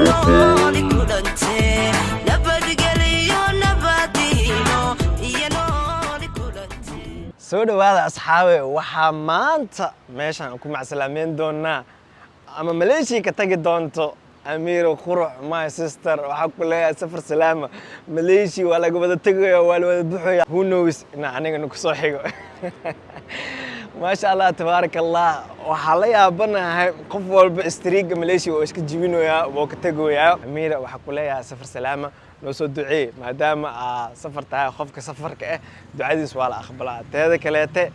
Nooli kulante, nabadgeliyo, nabadiino iyo nooli kulante. Soo dhowaada, asxaabe. Waxaa maanta meeshaan ku macsalaameyn doonaa ama Maleeshiya ka tagi doonto Amiiro Qurux, my sister. Waxaa ku leeyahay safar salaama. Maleeshiya waa laga wada tegaya, waa la wada buxaya. Who knows ina anigana kusoo xigo? Maasha Allah, tabaaraka Allah. Waxaa la yaabanahay qof walba streak-ga Maleeshiya oo iska jibinoyaa oo ka tegoyaa. Amiira, waxaa ku leeyahay safar salaama. Noo soo duceey, maadaama aa safar tahay. Qofka safarka ah ducadiis waa la aqbalaa. Teeda kaleete,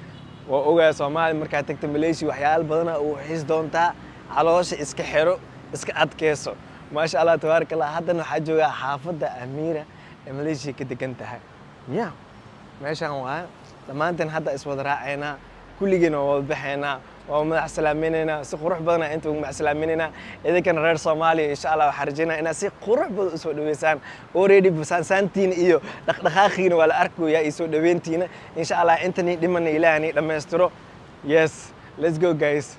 waa ogaa Soomaaliya markaad tagta Maleeshiya waxyaalo badana uu xiis doontaa. Caloosha iska xero, iska adkeyso. Maasha Allah, tabaaraka Allah. Haddana waxaa joogaa xaafadda Amiira ee Maleeshiya ka degan tahay. Ya, meeshaan waa dhammaanteen hadda iswada raacaynaa, kulligiina waa wada baxaynaa, waa madax salaamaynaynaa, si qurux badana inta ugu macsalaamaynaynaa. Idinkana reer Soomaaliya, insha Allah waxaan rajaynaa inaad si qurux badan usoo dhaweysaan. Already saansaantiina iyo dhaqdhaqaaqiina waa la arkayaa iyo soo dhaweyntiina. Insha Allah intanii dhimana Ilaahani dhammaystiro. Yes, let's go, guys.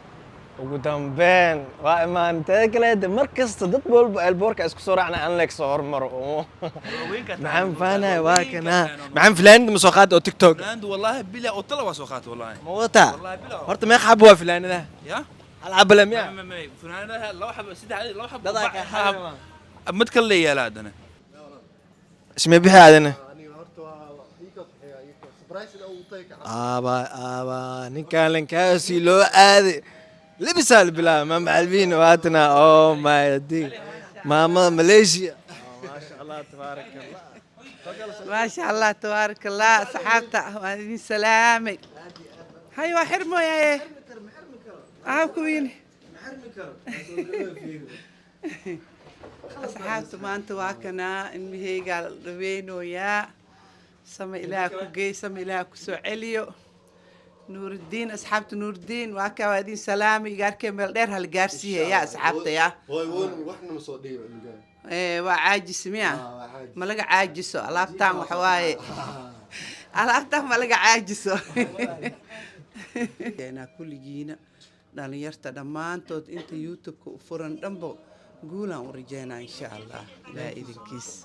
Ugu dambeyn waa imaan. Teeda kaleete, mar kasta dad walba airport-ka isku soo raacna, aan leeg soo hormaro. Maxaan faanaya? Waa kanaa. Maxaan filaanida ma soo qaada oo TikTok? Fanaandu wallahi bila oo tala waa soo qaatay wallahi. Ma wadataa? Wallahi bila. Horta meeqa xabo waa filaanadaha? Ya. Hal xabo le miya? Ma funaanadaha laba xabo, saddex, laba xabo. Dadaa ka xabo. Mid kale la yaala haddana. Ismee bixi aadana? Aniga horta waa ii ka bixiya ii ka surprise uu tay ka. Aaba aaba, ninkaan lankaasi loo aaday libisaa la bilaabay. Maama Alvin waatana. Oh my day, maamada Malaysia, maasha Allah, tabaaraka Allah. Maasha Allah, tabaaraka Allah. Asxaabta waan idin salaamay. Hay, waa xirmooyaye aa kuwiin. Asxaabta, maanta waa kanaa ilmaheygaa la dhaweynooyaa. Sama Ilaah ku geey, sama Ilaah ku soo celiyo. Nuurudiin, asxaabta, Nuurudiin waa kaa, waa idin salaamay. Igaarkee meel dheer hala gaarsiiya yaa asxaabta yaa. Way woon waxna ma soo dhiibo ilmaha. Waa caajis miya? Waa caajis. Ma laga caajiso alaabtaan? Waxa waaye alaabtaan ma laga caajiso. Keenaa kulligiina dhalinyarta dhammaantood inta YouTube-ka u furan dhanbo guulaan u rajeynaa, insha Allah, Ilaah idinkiis.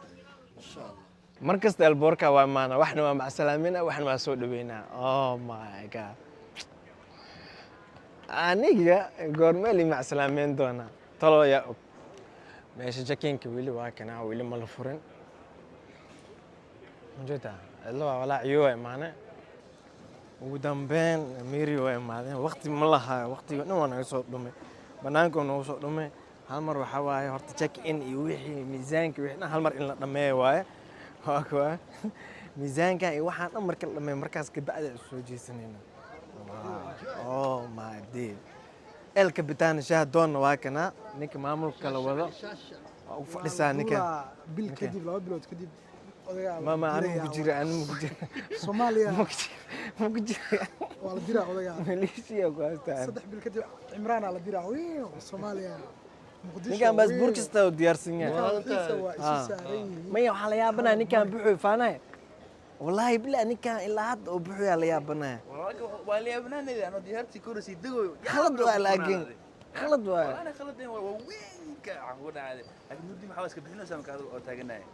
Mar kasta airport-ka waa imaana, waxna waa macsalaaminaa, waxna waa soo dhaweynaa. Oh my God, aniga goormee li macsalaameyn doonaa? Talo yaa og. Meesha check-in-ka weli waa kanaa, weli ma la furin. Majeedaa cidlo waa walaa. Ciyo waa imaane. Ugu dambeyn Miri waa imaadeen. Waqti ma laha, waqtiga dhan waa naga soo dhumay, banaanka waa noogu soo dhumay. Hal mar waxaa waaye horta check in iyo wixii miisaanka, wixii dhan hal mar in la dhammeeyo waaye. Waa kuwa miisaanka iyo waxaan dhan marka la dhammeeyo, markaas kabacdi aan soo jeesanayna. Oh my day, El Capitan shaah doonna waa kana. Ninka maamulka kala wado waa u fadhisaa ninka. Bil kadib, 2 bilood kadib odagaa la Mama, anigu dirayaa. ku jira, anigu ku jira. Soomaaliya. Ma ku jira, ma ku jira. Waa la diraa odagaa. Malaysia ku haystaa. 3 bil kadib Cimraana la diraa. Wiiw, Soomaaliya, Muqdisho. Ninkan baasbuur wiiw. Kasta oo diyaarsan yahay. Wixiisa waa isu saaran yihiin. Maya, waxaa la yaabanaya ninkan buxuy faanaya. Wallaahi bilaa, ninkan ilaa hadda oo buxuyaa la yaabanaya. Waa la yaabanaanayda anoo diyaartii korasii degoyo. Khalad waa, laakiin khalad waa. Ana khaladeen waa weynka waxaan kugu dhacday, laakiin Nuurdiin maxaa iska bixinaysaa marka adiga oo taaganahay?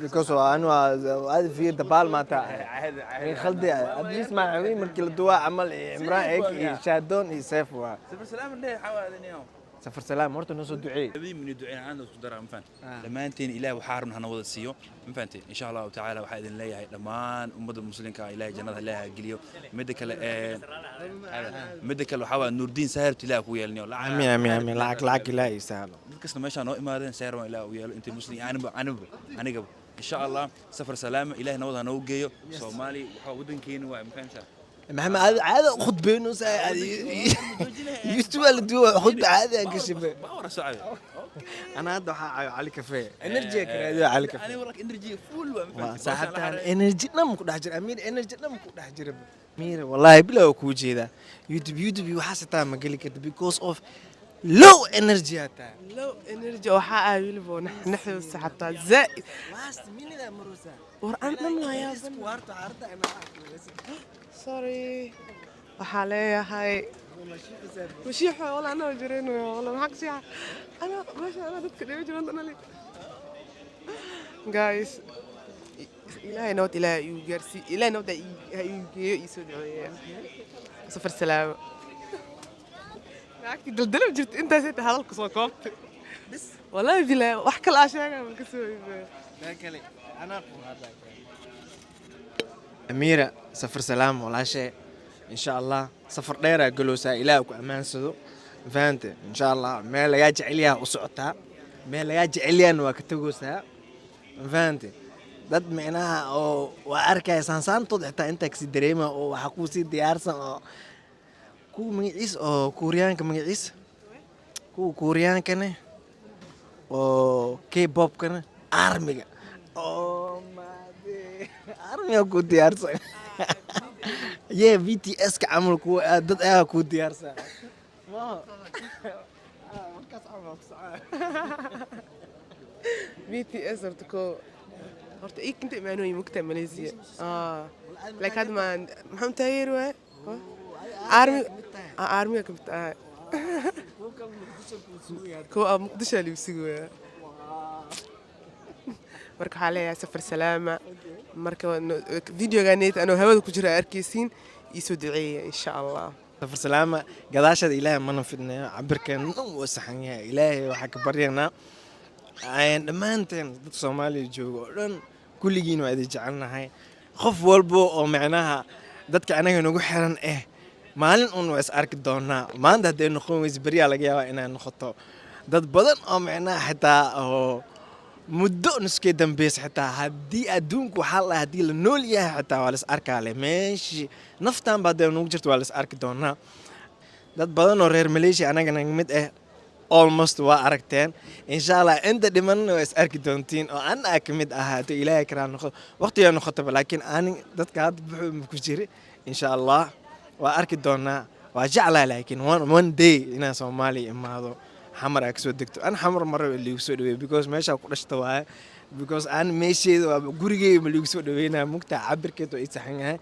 Because anu aad fiir dabaal maata. Caadi caadi. Khaldi at least ma markii la duwaa camal iyo Cimraan eeg iyo Shaadoon iyo Seef waa. Safar salaam dheh xawaadiniyo. Safar salaam. Horta noo soo duceey. Labadii min duceen aan isku daraa, ma fahanti? Dhammaanteen Ilaah waxaa rabna hana wada siiyo, ma fahanti? Insha Allahu tacaala waxaa idin leeyahay dhammaan ummadda muslimka ah, Ilaahay jannada Ilaahay ha geliyo. Midda kale waxaa waa Nuurdiin saharta Ilaah ku yeelniyo. Amiin, amiin, amiin. Lacag, lacag Ilaah ii sahlo. Dad kasta meeshaa noo imaadeen saar waan Ilaah u yeelo intay muslim, aniba aniba anigaba, insha Allah. Safar salaama, Ilaahay nabad ha noogu geeyo Soomaali. Waxaa waddankeena waa, ma fahamsaa? Maxamed caadi caadi khudbeyno saa YouTube la duwa khudba caadi aan ka shibe. Bawra socda. Ana hadda waxaa caayo Cali Cafe, energy ka raadiyo Cali Cafe. Aniga walaa energy full waa, ma waa fahamtay? Saaxiibtaan energy dhan ku dhex jira. Amiir energy dhan ku dhex jira. Amiir, wallahi bilow kuu jeedaa. YouTube iyo waxaas xitaa ma geli karta because of low energy hataa. Low energy waxaa ah weliba naxdoosa xataa zaa'id. Last minute aa marosa. War aan dhan waa yaaban. Sorry, waxaa leeyahay. Mashiixo walaa, anaa jireenaya walaa. Maxaa ka shiixa? Ana meesha anaa dadka dhibi jiro anali. Guys, Ilaahay nabad, Ilaahay igu gaarsii, Ilaahay nabad ha igu geeyo. Ii soo duceeya, safar salaamo. Naagtii daldalab jirta intaasay tahay, hadalka soo koobtay. Wallahi bilaa wax kale aa sheegaya ma kasoo iibaya. Amiira, safar salaam walaashe. Insha Allah safar dheeraa galowsaa, Ilaah ku ammaansado, fahante? Insha Allah meel lagaa jecel yaha u socotaa, meel lagaa jecel yahana waa ka tegoosaa, fahante? Dad micnaha oo waa arkaya saansaantood xitaa intaa kasii dareema oo waxaa kuu sii diyaarsan oo kuwa magaciis oo Kuuriyaanka, magaciis kuwa Kuuriyaankane oo K-popkana, armiga oo maade armiga ku diyaarsan ye BTS ka camal, kuwa dad ayaa ku diyaarsan. Markaas camal ku socdaa. BTS horta ko horta ii inta imaanooyin mugtaa Malaysia, laakiin hadda maan maxaan taageeri waay army, armiga ka mid ahay. Kuwa Muqdisho liigu sugaya. Marka waxaa leeyahay safar salaama. Marka videoga neet anoo hawada ku jira arkaysiin. Iisoo duceeya insha Allah. Safar salaama. Gadaashaada Ilaahay mana fidneeyo, cabirkeena dhan wuu saxan yahay. Ilaahay waxaa ka baryanaa dhammaanteen dad Soomaaliya jooga oo dhan, kulligiin waa idin jecelnahay. Qof walbo oo micnaha dadka anaga nagu xiran maalin un waa is arki doonaa. Maanta hadday noqon weyse, beryaa laga yaabaa inay noqoto. Dad badan oo micnaha xitaa oo muddo nuskee dambeysa, xitaa haddii adduunku waxaa la haddii la nool yahay xitaa waa la is arkaa leh. Meeshii naftan ba hadday nagu jirto waa la is arki doonaa. Dad badan oo reer Malaysia anaga naga mid ah almost waa aragteen. Insha Allah inta dhimanna waa is arki doontiin oo ana ka mid ahaato, Ilaahay karaa noqo waqtigaa noqotaba. Laakiin ani dadka hadda buxuu ma ku jiri. Insha Allah waa arki doonaa, waa jeclaa. Laakiin one day inaan Soomaaliya imaado, Xamar aa kasoo degto. An Xamar mare liigu soo dhaweey because meeshaa ku dhashta waaye, because aan meesheeda waa gurigeyga, ma liigu soo dhaweynaya mugtaa? Cabirkeed waa ii saxan yahay,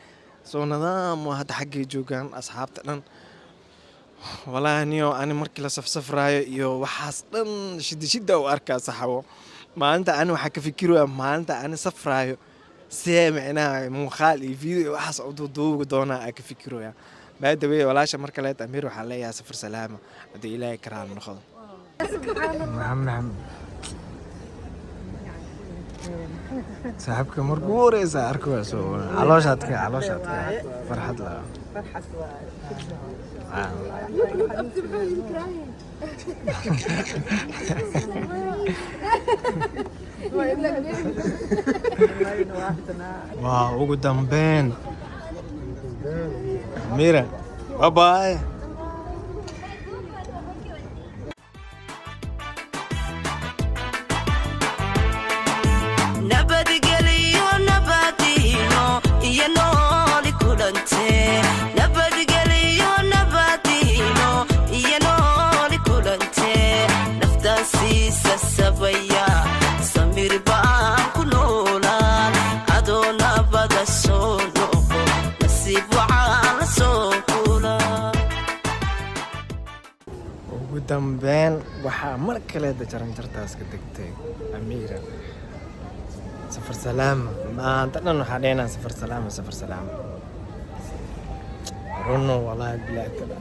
soo nidaam waa. Hadda xaggay joogaan asxaabta dhan. Walaahi niyo, ani markii la safsafraayo iyo waxaas dhan shida shida u arkaa saxabo. Maalinta ani waxaa ka fikiraya maalinta ani safraayo see micnaha muuqaal iyo video iyo waxaas u duuduubi doonaa aa ka fikiraya. By the way, walaasha mar kaleet Amiir waxaa leeyahay safar salaama, haddii Ilaahay karaal noqdo. Maxamed saaxiibka markuu ugu horeysa arko waa soo calooshaadka, calooshaadka farxad la. Farxad waaye. Waa ugu dambeyn Mira, bye bye. Nabadgeliyo, nabadiino iyo nooli kulante. Nabadgeliyo, nabadiino iyo nooli kulante. Naftaasiisa sabaya, samir baan ku noolaan. Adoo nabada soo noqo, nasiib waxaa la soo kula. Ugu dambeyn waxaa mar kaleeta jaranjartaas ka degtay Amiira. Safar salaama. Maanta dhan waxaa dhehnaa safar salaama, safar salaama. Runo, walaahi bilaahi taala.